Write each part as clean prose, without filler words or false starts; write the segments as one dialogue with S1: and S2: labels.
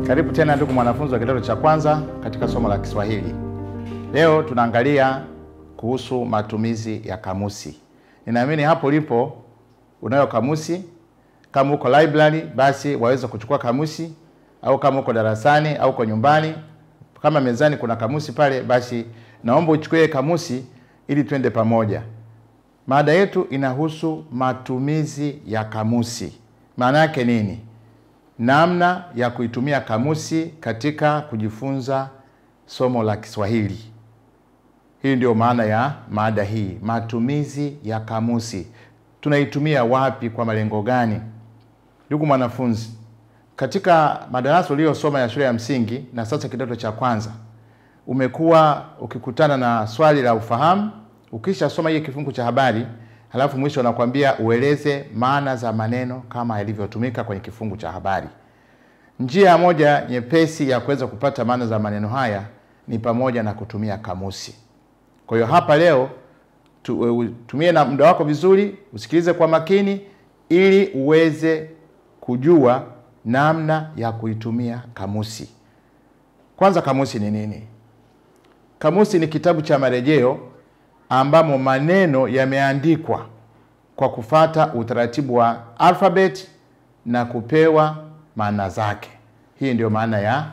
S1: Karibu tena ndugu mwanafunzi wa kidato cha kwanza katika somo la Kiswahili. Leo tunaangalia kuhusu matumizi ya kamusi. Ninaamini hapo ulipo unayo kamusi. Kama uko library basi waweza kuchukua kamusi, au kama uko darasani au uko nyumbani, kama mezani kuna kamusi pale, basi naomba uchukue kamusi ili twende pamoja. Mada yetu inahusu matumizi ya kamusi. Maana yake nini? Namna ya kuitumia kamusi katika kujifunza somo la Kiswahili. Hii ndio maana ya mada hii, matumizi ya kamusi. Tunaitumia wapi, kwa malengo gani? Ndugu mwanafunzi, katika madarasa uliyosoma ya shule ya msingi na sasa kidato cha kwanza, umekuwa ukikutana na swali la ufahamu. Ukishasoma hii kifungu cha habari, halafu mwisho nakwambia ueleze maana za maneno kama yalivyotumika kwenye kifungu cha habari. Njia moja nyepesi ya kuweza kupata maana za maneno haya ni pamoja na kutumia kamusi. Kwa hiyo hapa leo tumie na muda wako vizuri, usikilize kwa makini ili uweze kujua namna ya kuitumia kamusi. Kwanza, kamusi ni nini? Kamusi ni kitabu cha marejeo ambamo maneno yameandikwa kwa kufata utaratibu wa alfabeti na kupewa maana zake. Hii ndio maana ya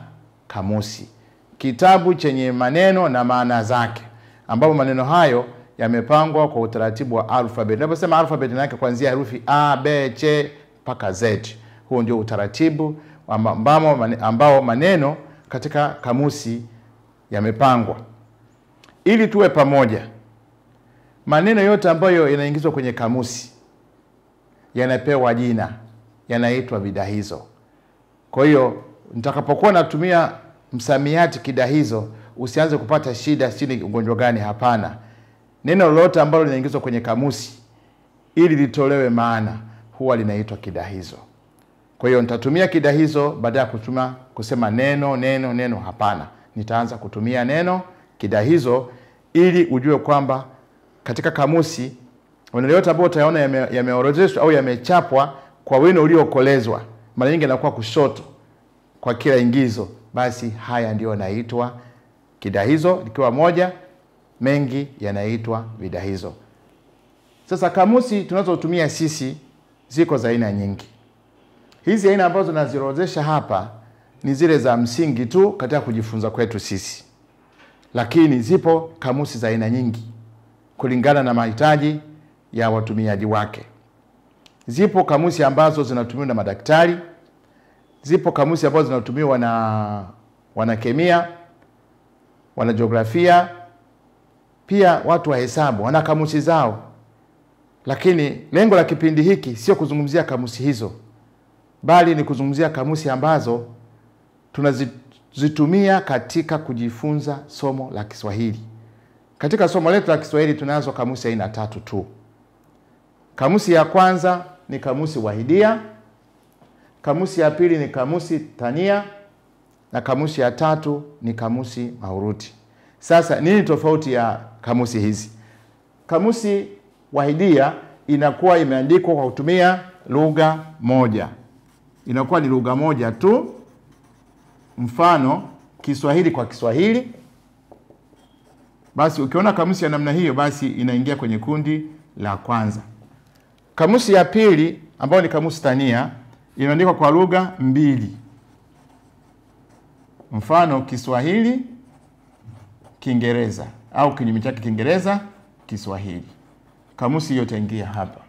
S1: kamusi. Kitabu chenye maneno na maana zake, ambapo maneno hayo yamepangwa kwa utaratibu wa alfabeti. Naposema alfabeti maana yake kuanzia herufi A, B, C mpaka Z. Huo ndio utaratibu ambao maneno katika kamusi yamepangwa. Ili tuwe pamoja, maneno yote ambayo yanaingizwa kwenye kamusi yanapewa jina, yanaitwa bidahizo. Kwa hiyo nitakapokuwa natumia msamiati kidahizo, usianze kupata shida sini ugonjwa gani. Hapana. Neno lolote ambalo linaingizwa kwenye kamusi ili litolewe maana huwa linaitwa kidahizo. Kwa hiyo nitatumia kidahizo baada ya kutumia kusema neno neno neno. Hapana. Nitaanza kutumia neno kidahizo ili ujue kwamba katika kamusi maneno yote ambayo utayaona yameorodheshwa au yamechapwa kwa wino uliokolezwa, mara nyingi yanakuwa kushoto kwa kila ingizo, basi haya ndio yanaitwa kidahizo. Ikiwa moja, mengi yanaitwa vidahizo. Sasa kamusi tunazotumia sisi ziko za aina nyingi. Hizi aina ambazo naziorodhesha hapa ni zile za msingi tu katika kujifunza kwetu sisi. Lakini zipo kamusi za aina nyingi kulingana na mahitaji ya watumiaji wake. Zipo kamusi ambazo zinatumiwa na madaktari, zipo kamusi ambazo zinatumiwa na wanakemia, wanajiografia, pia watu wa hesabu wana kamusi zao. Lakini lengo la kipindi hiki sio kuzungumzia kamusi hizo, bali ni kuzungumzia kamusi ambazo tunazitumia katika kujifunza somo la Kiswahili. Katika somo letu la Kiswahili tunazo kamusi aina tatu tu. Kamusi ya kwanza ni kamusi wahidia, kamusi ya pili ni kamusi tania, na kamusi ya tatu ni kamusi mahuruti. Sasa nini tofauti ya kamusi hizi? Kamusi wahidia inakuwa imeandikwa kwa kutumia lugha moja. Inakuwa ni lugha moja tu. Mfano Kiswahili kwa Kiswahili. Basi ukiona kamusi ya namna hiyo, basi inaingia kwenye kundi la kwanza. Kamusi ya pili ambayo ni kamusi tania imeandikwa kwa lugha mbili. Mfano Kiswahili Kiingereza, au kinyume chake Kiingereza Kiswahili. Kamusi hiyo itaingia hapa.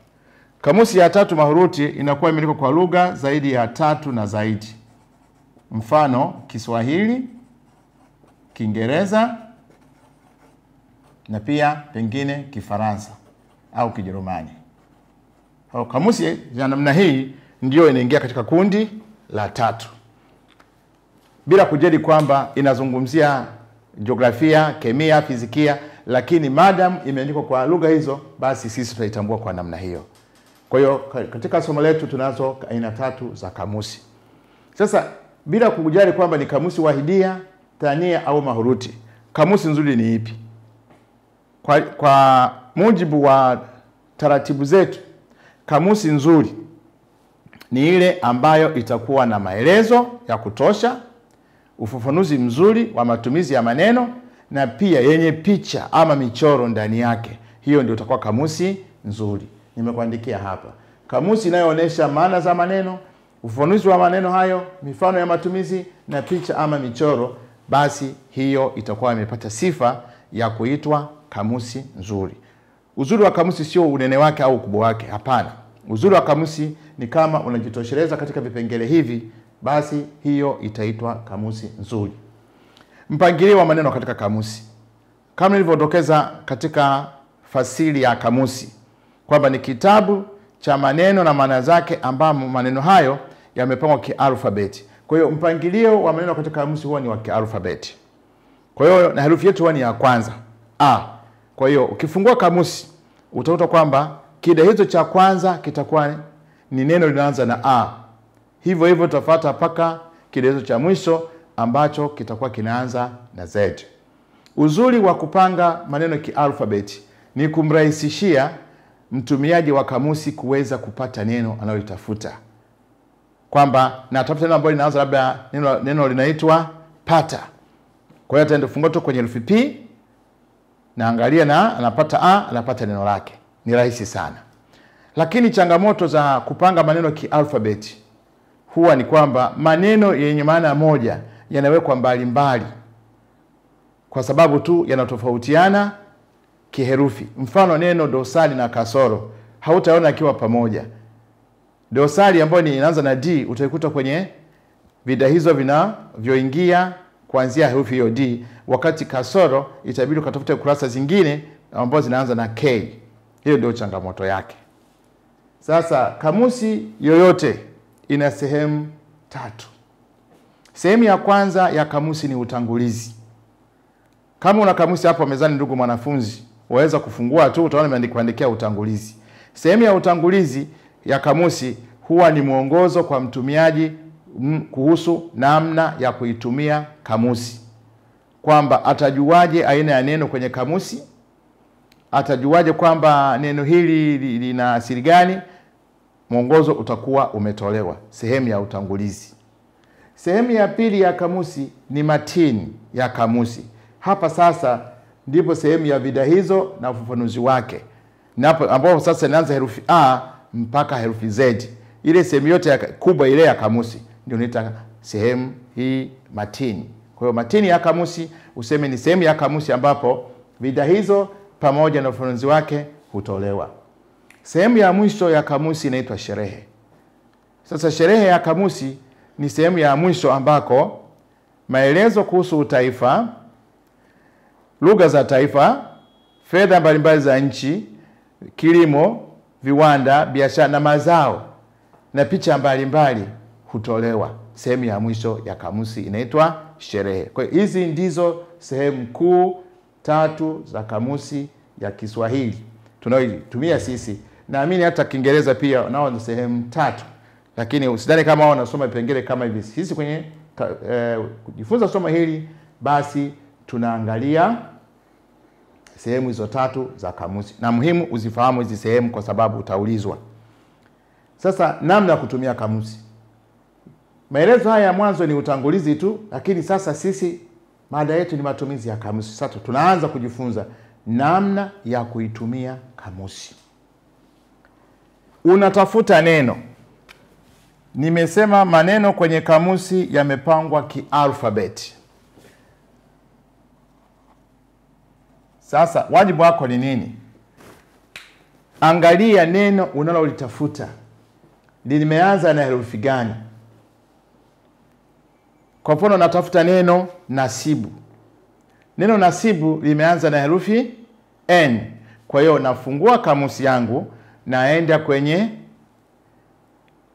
S1: Kamusi ya tatu mahuruti inakuwa imeandikwa kwa lugha zaidi ya tatu na zaidi. Mfano Kiswahili, Kiingereza na pia pengine Kifaransa au Kijerumani. Kamusi ya namna hii ndio inaingia katika kundi la tatu. Bila kujali kwamba inazungumzia jiografia, kemia, fizikia, lakini madam imeandikwa kwa lugha hizo, basi sisi tutaitambua kwa namna hiyo. Kwa hiyo katika somo letu tunazo aina tatu za kamusi. Sasa bila kujali kwamba ni kamusi wahidia, tania au mahuruti, kamusi nzuri ni ipi? Kwa mujibu wa taratibu zetu, kamusi nzuri ni ile ambayo itakuwa na maelezo ya kutosha, ufafanuzi mzuri wa matumizi ya maneno na pia yenye picha ama michoro ndani yake. Hiyo ndio itakuwa kamusi nzuri. Nimekuandikia hapa kamusi inayoonyesha maana za maneno, ufafanuzi wa maneno hayo, mifano ya matumizi na picha ama michoro, basi hiyo itakuwa imepata sifa ya kuitwa kamusi nzuri. Uzuri wa kamusi sio unene wake au ukubwa wake, hapana. Uzuri wa kamusi ni kama unajitosheleza katika vipengele hivi, basi hiyo itaitwa kamusi nzuri. Mpangilio wa maneno katika kamusi. Kama nilivyodokeza katika fasili ya kamusi, kwamba ni kitabu cha maneno na maana zake ambamo maneno hayo yamepangwa kialfabeti. Kwa hiyo mpangilio wa maneno katika kamusi huwa ni wa kialfabeti. Kwa hiyo na herufi yetu huwa ni ya kwanza, A. Kwa hiyo ukifungua kamusi utakuta kwamba kidahizo cha kwanza kitakuwa ni neno linaanza na A. Hivyo hivyo utafuata paka kidahizo cha mwisho ambacho kitakuwa kinaanza na Z. Uzuri wa kupanga maneno kialfabeti ni kumrahisishia mtumiaji wa kamusi kuweza kupata neno analolitafuta. Kwamba natafuta neno ambalo linaanza labda neno linaitwa pata. Kwa hiyo ataenda kufungua tu kwenye herufi P na angalia na anapata A, anapata neno lake. Ni rahisi sana. Lakini changamoto za kupanga maneno kialfabeti huwa ni kwamba maneno yenye maana moja yanawekwa mbalimbali kwa sababu tu yanatofautiana kiherufi. Mfano neno dosari na kasoro hautaona akiwa pamoja. Dosari ambayo ni inaanza na D utaikuta kwenye vidahizo vinavyoingia kuanzia herufi hiyo D, wakati kasoro itabidi ukatafute kurasa zingine ambazo zinaanza na K. Hiyo ndio changamoto yake. Sasa kamusi yoyote ina sehemu tatu. Sehemu ya kwanza ya kamusi ni utangulizi. Kama una kamusi hapo mezani, ndugu mwanafunzi, waweza kufungua tu utaona imeandikwa utangulizi. Sehemu ya utangulizi ya kamusi huwa ni mwongozo kwa mtumiaji kuhusu namna ya kuitumia kamusi. Kwamba atajuaje aina ya neno kwenye kamusi, atajuaje kwamba neno hili lina asili gani. Mwongozo utakuwa umetolewa sehemu ya utangulizi. Sehemu ya pili ya kamusi ni matini ya kamusi. Hapa sasa ndipo sehemu ya vidahizo na ufafanuzi wake. Na hapo ambapo sasa inaanza herufi A mpaka herufi Z. Ile sehemu yote ya kubwa ile ya kamusi ndio inaitwa sehemu hii matini. Kwa hiyo matini ya kamusi useme ni sehemu ya kamusi ambapo vidahizo pamoja na ufafanuzi wake hutolewa. Sehemu ya mwisho ya kamusi inaitwa sherehe. Sasa sherehe ya kamusi ni sehemu ya mwisho ambako maelezo kuhusu utaifa, lugha za taifa, fedha mbalimbali za nchi, kilimo, viwanda, biashara na mazao na picha mbalimbali hutolewa. Sehemu ya mwisho ya kamusi inaitwa sherehe. Kwa hiyo hizi ndizo sehemu kuu tatu za kamusi ya Kiswahili tunayoitumia sisi. Naamini hata Kiingereza pia nao ni sehemu tatu. Lakini usidhani kama wao wanasoma vipengele kama hivi. Sisi kwenye kujifunza somo hili basi tunaangalia sehemu hizo tatu za kamusi. Na muhimu uzifahamu hizi sehemu kwa sababu utaulizwa. Sasa namna ya kutumia kamusi. Maelezo haya ya mwanzo ni utangulizi tu, lakini sasa sisi mada yetu ni matumizi ya kamusi. Sasa tunaanza kujifunza namna ya kuitumia kamusi. Unatafuta neno. Nimesema maneno kwenye kamusi yamepangwa kialfabeti. Sasa wajibu wako ni nini? Angalia neno unalolitafuta limeanza na herufi gani. Kwa mfano natafuta neno nasibu. Neno nasibu limeanza na herufi N. Kwa hiyo nafungua kamusi yangu, naenda kwenye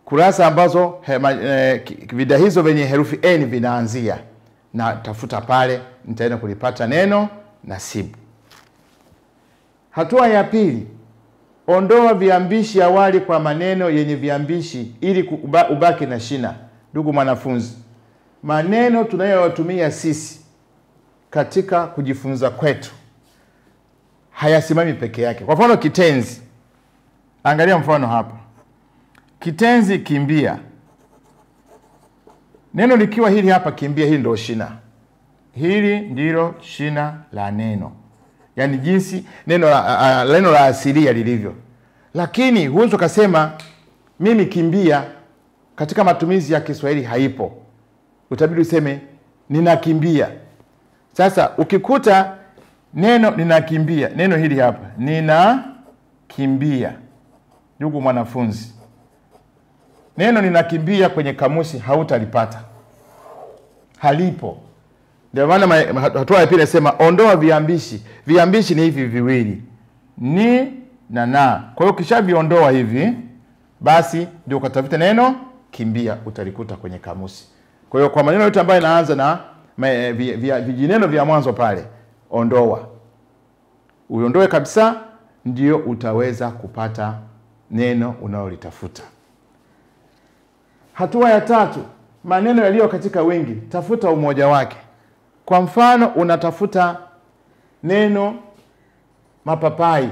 S1: kurasa ambazo vidahizo vyenye herufi N vinaanzia. Na tafuta pale, nitaenda kulipata neno nasibu. Hatua ya pili, ondoa viambishi awali kwa maneno yenye viambishi ili ubaki na shina. Ndugu mwanafunzi, maneno tunayotumia sisi katika kujifunza kwetu hayasimami peke yake. Kwa mfano kitenzi. Angalia mfano hapa. Kitenzi kimbia. Neno likiwa hili hapa kimbia, hili ndio shina. Hili ndilo shina la neno. Yaani jinsi neno la asilia lilivyo. Lakini huwezi ukasema mimi kimbia katika matumizi ya Kiswahili haipo. Utabidi useme ninakimbia. Sasa ukikuta neno ninakimbia, neno hili hapa, ninakimbia. Ndugu mwanafunzi, neno ninakimbia kwenye kamusi hautalipata. Halipo. Ndio maana hatua ya pili inasema ondoa viambishi. Viambishi ni hivi viwili, ni na na. Kwa hiyo ukishaviondoa hivi, basi ndio ukatafute neno kimbia, utalikuta kwenye kamusi. Kwa hiyo kwa maneno yote ambayo yanaanza na vijineno vya mwanzo pale, ondoa. Uiondoe kabisa, ndio utaweza kupata neno unalolitafuta. Hatua ya tatu, maneno yaliyo katika wingi, tafuta umoja wake. Kwa mfano unatafuta neno mapapai.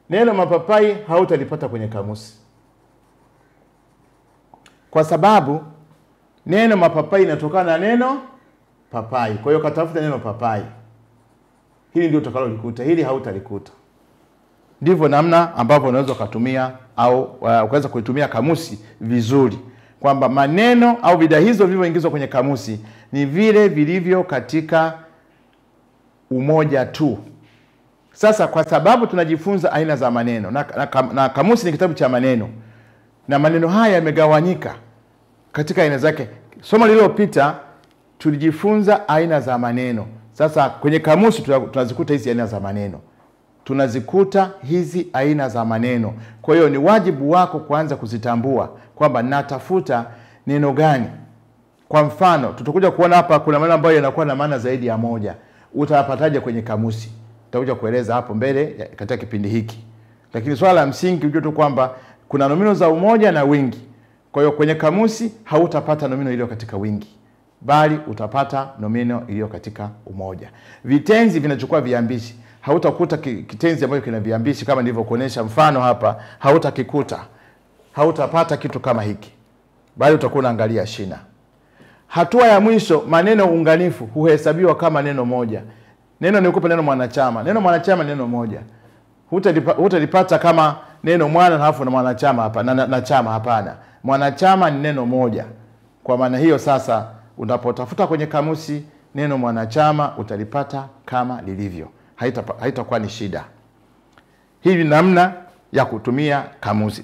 S1: Neno mapapai hautalipata kwenye kamusi. Kwa sababu neno mapapai inatokana na neno papai. Kwa hiyo katafuta neno papai. Hili ndio utakalolikuta, hili hautalikuta. Ndivyo namna ambavyo unaweza kutumia au ukaweza kuitumia kamusi vizuri. Kwamba maneno au bidhaa hizo vilivyoingizwa kwenye kamusi ni vile vilivyo katika umoja tu. Sasa kwa sababu tunajifunza aina za maneno na kamusi ni kitabu cha maneno, na maneno haya yamegawanyika katika aina zake. Somo lililopita tulijifunza aina za maneno. Sasa kwenye kamusi tunazikuta hizi aina za maneno. Tunazikuta hizi aina za maneno. Kwa hiyo ni wajibu wako kuanza kuzitambua kwamba natafuta neno gani. Kwa mfano, tutakuja kuona hapa kuna maneno ambayo yanakuwa na maana zaidi ya moja. Utayapataje kwenye kamusi? Tutakuja kueleza hapo mbele katika kipindi hiki. Lakini swala la msingi ujue tu kwamba kuna nomino za umoja na wingi. Kwa hiyo kwenye kamusi hautapata nomino iliyo katika wingi, bali utapata nomino iliyo katika umoja. Vitenzi vinachukua viambishi. Hautakuta kitenzi ambacho kina viambishi kama nilivyokuonesha mfano hapa, hautakikuta. Hautapata kitu kama hiki, bali utakuwa unaangalia shina. Hatua ya mwisho, maneno unganifu huhesabiwa kama neno moja. Neno nikupe neno mwanachama. Neno mwanachama ni neno moja. Hutalipata kama neno mwana halafu na mwanachama hapa na chama, hapana. Mwanachama ni neno moja. Kwa maana hiyo sasa unapotafuta kwenye kamusi neno mwanachama utalipata kama lilivyo. Haitakuwa ni shida. Hii ni namna ya kutumia kamusi.